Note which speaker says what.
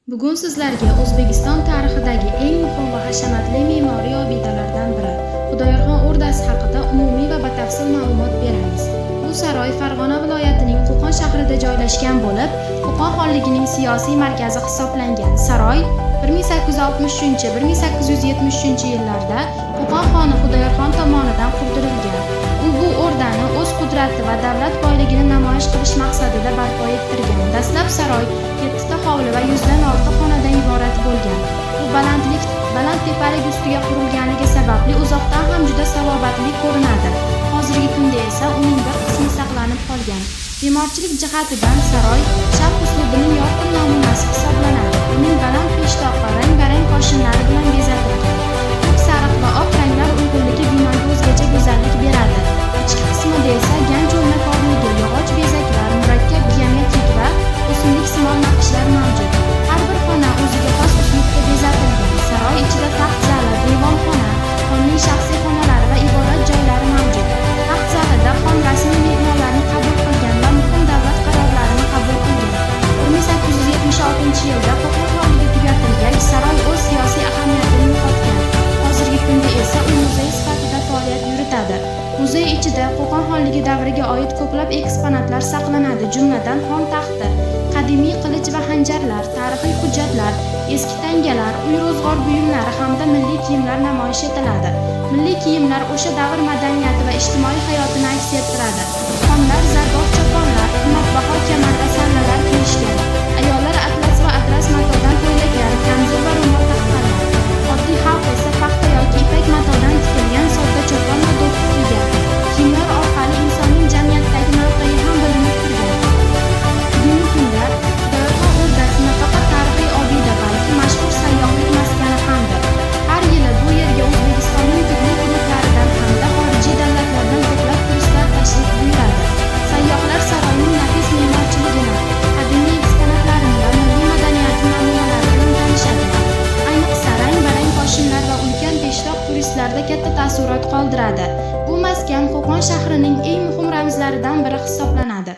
Speaker 1: Bugun sizlarga O'zbekiston tarixidagi eng muhim va hashamatli me'moriy obidalardan biri Xudoyorxon o'rdasi haqida umumiy va batafsil ma'lumot beramiz. Bu saroy Farg'ona viloyatining Qo'qon shahrida joylashgan bo'lib, Qo'qon xonligining siyosiy markazi hisoblangan. Saroy 1863-1873 yillarda Qo'qon xoni Xudoyorxon tomonidan qurdirilgan. U bu o'rdani o'z qudrati va davlat boyligini namoyish qilish maqsadida barpo ettirgan. Dastlab saroy 7 ta hovli va 100 dan ortiq xonadan iborat bo'lgan. U baland tepalik ustiga qurilganligi sababli uzoqdan ham juda salobatli ko'rinadi. Hozirgi kunda esa uning bir qismi saqlanib qolgan. Me'morchilik jihatidan saroy sharq uslubining yorqin namunasi hisoblanadi. Uning baland peshtoqi rang-barang koshinlari bilan bezatilgan. Ko'k, sariq va oq ranglar uyg'unligi binoga o'zgacha go'zallik beradi. Ichki qismida esa ganch o'ymakorligi, yog'och bezaklar, murakkab geometrik va o'simliksimon naqshlar mavjud. Har bir xona o'ziga xos uslubda bezatilgan. Saroy ichida taxt zali, devonxona, xonning shaxsiy xonalari va ibodat joylari mavjud. Taxt zalida xon rasmiy mehmonlarni qabul qilgan va muhim davlat qarorlarini qabul qilgan. 1876-yilda Qo'qon xonligi tugatilgach, saroy o'z siyosiy ahamiyatini yo'qotgan. Hozirgi kunda esa u muzey sifatida faoliyat yuritadi. Muzey ichida Qo'qon xonligi davriga oid ko'plab eksponatlar saqlanadi, jumladan xon taxti, qadimiy qilich va xanjarlar, tarixiy hujjatlar, eski tangalar, uy-ro'zg'or buyumlari hamda milliy kiyimlar namoyish etiladi. Milliy kiyimlar o'sha davr madaniyati va ijtimoiy hayotini aks ettiradi. Xonlar zardob choponlar, qimmatbaho kamar va sallalar kiyishgan. Ayollar atlas va adras matodan ko'ylaklar, kamzul va ro'mol taqqanlar. Oddiy xalq esa paxta yoki ipak matodan tikilgan sodda chopon va do'ppi kiygan. Kiyimlar orqali insonning jamiyatdagi mavqei ham bilinib turgan. Bugungi kunda Xudoyorxon o'rdasi nafaqat tarixiy obida, balki mashhur sayyohlik maskani hamdir. Har yili bu yerga O'zbekistonning turli hududlaridan hamda xorijiy davlatlardan ko'plab turistlar tashrif buyuradi. Sayyohlar saroyning nafis me'morchiligini, qadimiy eksponatlarini va milliy madaniyati namunalari bilan tanishadilar. Ayniqsa, rang-barang koshinlar va ulkan peshtoq turistlarda katta taassurot qoldiradi. Bu maskan Qo'qon shahrining eng muhim ramzlaridan biri hisoblanadi.